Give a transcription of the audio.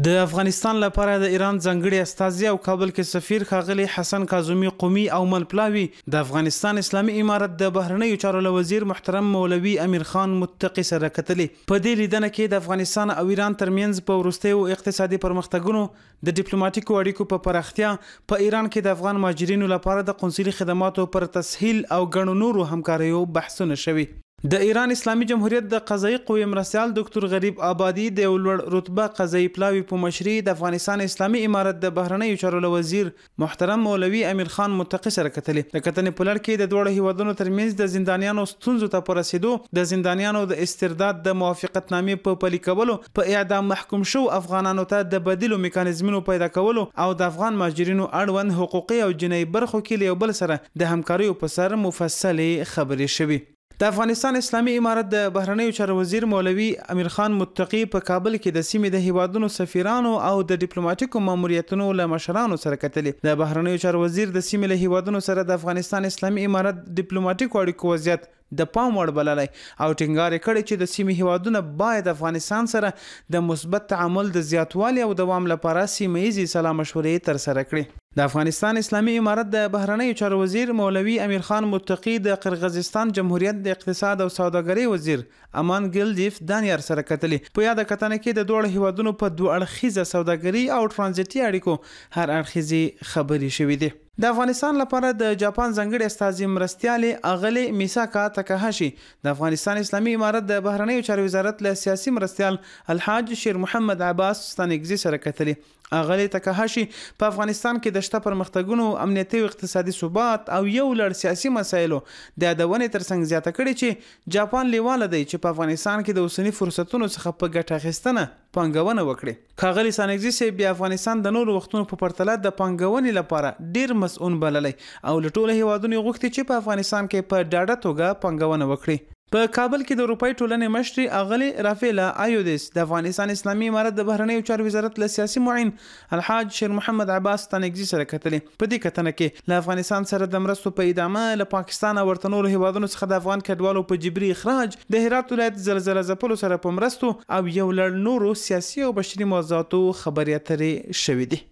د افغانستان لپاره د ایران ځانګړي استازي او کابل کې سفیر ښاغلي حسن کاظمي قمي او مل پلاوي د افغانستان اسلامي امارت د بهرنیو چارو له وزیر محترم مولوي امیر خان متقي سره کتلي. په دې لیدنه کې د افغانستان او ایران ترمنځ په وروستیو اقتصادي پرمختګونو، د ډیپلوماټیکو اړیکو په پراختیا، په ایران کې د افغان مهاجرینو لپاره د قونسلي خدماتو پر تسهیل او ګڼو نورو همکاریو بحثونه شوي. د ایران اسلامي جمهوریت د قضایي قوې مرستیال دوکتور غریب آبادي د یو لوړ رتبه قضایي پلاوي په مشري د افغانستان اسلامي امارت د بهرنیو چارو له وزیر محترم مولوي امیر خان متقي سره کتلي. د کتنې په لړ کې د دواړو هیوادونو ترمنځ د زندانیانو ستونزو ته په رسیدو، د زندانیانو د استرداد د موافقتنامې په پلي کولو، په اعدام محکوم شوو افغانانو ته د بدیلو میکانیزمونو پیدا کولو او د افغان مهاجرینو اړوند حقوقي او جنایي برخو کې له یو بل سره د همکاریو په سر مفصلې خبرې شوي. د افغانستان اسلامي امارت د بهرنیو چارو وزیر مولوي امیرخان متقي په کابل کې د سیمې د هیوادونو سفیرانو او د ډیپلوماټیکو ماموریتونو له مشرانو سره کتلي. د بهرنیو چارو وزیر د سیمې له هیوادونو سره د افغانستان اسلامي امارت ډیپلوماټیکو اړیکو وضعیت د پام وړ بللی او ټینګار یې کړی چې د سیمې هیوادونه باید افغانستان سره د مثبت تعامل د زیاتوالي او دوام لپاره سیمه ییزې سلا مشورې ترسره کړي. د افغانستان اسلامي امارت د بهرنیو چارو وزیر مولوي امیرخان متقي د قرغزستان جمهوریت د اقتصاد او سوداګرۍ وزیر امان ګلدیف دانیار سره کتلي. په یاده کتنه کې د دواړو هېوادونو په دوه اړخیزه سوداګري او ټرانزیټي اړیکو هر اړخیزې خبرې شوې دي. د افغانستان لپاره د جاپان ځانګړې استازې مرستیالې اغلې میساکا تکاهاشي د افغانستان اسلامي امارت د بهرنیو چارو وزارت له سیاسي مرستیال الحاج شیر محمد عباس ستانکزي سره کتلي. اغلې تکاهاشي په افغانستان کې د شته پرمختګونو، امنیتي او اقتصادي ثبات او یو لړ سیاسي مسایلو د یادونې ترڅنګ زیاته کړې چې جاپان لیواله دی چې په افغانستان کې د اوسني فرصتونو څخه په ګټه اخیستنه پانګونه وکړي. ښاغلي ستانکزي صیب بیا افغانستان د نورو وختونو په پرتله د پانګونې لپاره ډېر مصئون بللی او له ټولو هېوادونو یې غوښتي چې په افغانستان کې په ډاډه توګه پانګونه وکړي. په کابل کې د اروپايي ټولنې مشرې اغلې رافیلا ایودیس د افغانستان اسلامي امارت د بهرنیو چارو وزارت له سیاسي معین الحاج شیر محمد عباس ستانکزي سره کتلي. په دې کتنه کې له افغانستان سره د مرستو په ادامه، له پاکستان او ورته نورو هېوادونو څخه د افغان کډوالو په جبري اخراج، د هرات ولایت زلزله ځپلو سره په مرستو او یو لړ نورو سیاسي او بشري موضوعاتو خبرې اترې شوې دي.